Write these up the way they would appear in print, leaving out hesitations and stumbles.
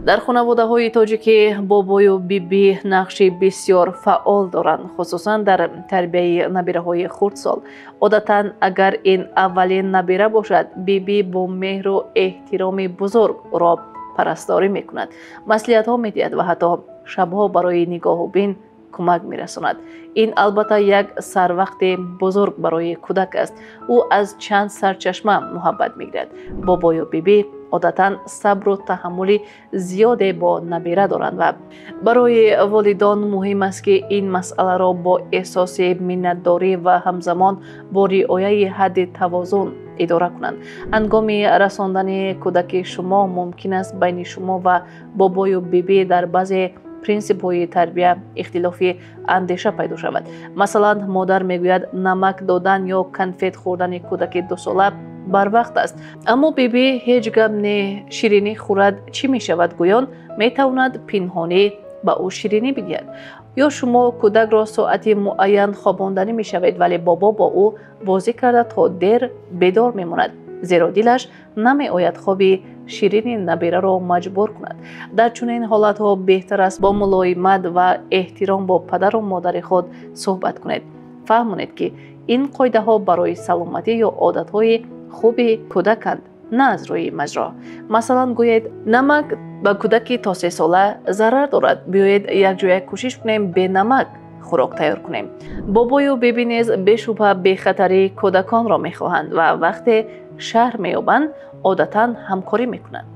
Дар хонаводаҳои тоҷикӣ бобою бибӣ нақши бисёр фаъол доранд, хусусан дар тарбияи набираҳои хурдсол. Одатан, агар ин аввалин набира бошад, бибӣ бо меҳру эҳтироми бузург ӯро парасторӣ мекунад, маслиҳатҳо медиҳад ва ҳатто шабҳо барои нигоҳубин кӯмак мерасонад. Ин албатта як сарвақти бузург барои кӯдак аст. Ӯ аз чанд сарчашма муҳаббат мегирад. Бобою бибӣ одатан сабру таҳаммули зиёде бо набира доранд ва барои волидон муҳим аст, ки ин масъаларо бо эҳсоси миннатдорӣ ва ҳамзамон бо риояи ҳадди тавозун идора кунанд. Ҳангоми расондани кӯдаки шумо мумкин аст байни шумо ва бобою бибӣ дар баъзе принсипҳои тарбия ихтилофи андеша пайдо шавад. Масалан, модар мегӯяд, намак додан ё конфет хӯрдани кӯдаки дусола барвақт аст, аммо бибӣ ҳеҷ гап не, ширинӣ хӯрад чӣ мешавад гӯён метавонад пинҳонӣ ба ӯ ширинӣ бидиҳад. Ё шумо кӯдакро соати муайян хобонданӣ мешавед, вале бобо бо ӯ бозӣ карда то дер бедор мемонад, зеро дилаш намеояд хоби ширини набираро маҷбур кунад. Дар чунин ҳолатҳо беҳтар аст бо мулоимат ва эҳтиром бо падару модари худ суҳбат кунед. Фаҳмонед, ки ин қоидаҳо барои саломатӣ ё одатҳои хуби кӯдаканд, на аз рӯи маҷро. Масалан, гӯед: намак ба кӯдаки то 3 сола зарар дорад, биёед якҷоя кӯшиш кунем бенамак хӯрок тайёр кунем. Бобою бибӣ низ бешубҳа бехатарии кӯдаконро мехоҳанд ва вақте шарҳ меёбанд, одатан ҳамкорӣ мекунанд.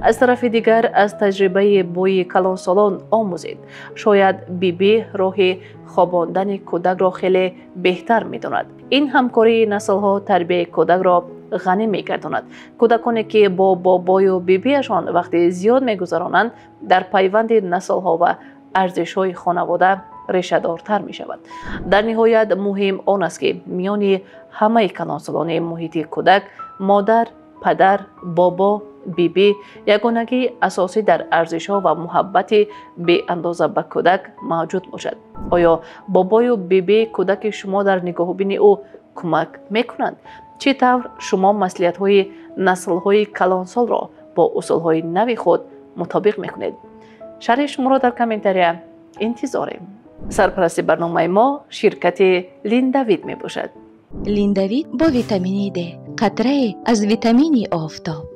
Аз тарафи дигар, аз таҷрибаи бои калонсолон омӯзед. Шояд бибӣ роҳи хобондани кӯдакро хеле беҳтар медонад. Ин ҳамкории наслҳо тарбияи кӯдакро ғанӣ мегардонад. Кӯдаконе, ки бо бобою бибиашон вақти зиёд мегузаронанд, дар пайванди наслҳо ва арзишҳои хонавода решадортар мешавад. Дар ниҳоят, муҳим он аст, ки миёни ҳамаи калонсолони муҳити кӯдак, модар, падар, бобо, бибӣ, ягонагии асосӣ дар арзишҳо ва муҳаббати беандоза ба кӯдак мавҷуд бошад. Оё бобою бибии кӯдаки шумо дар нигоҳубини ӯ кӯмак мекунанд? Чӣ тавр шумо маслиҳатҳои наслҳои калонсолро бо усулҳои нави худ мутобиқ мекунед? Шарҳи шуморо дар комментария интизорем. Сарпарасти барномаи мо ширкати Линдавид мебошад. Линдавид бо витамини Д, қатрае аз витамини офтоб.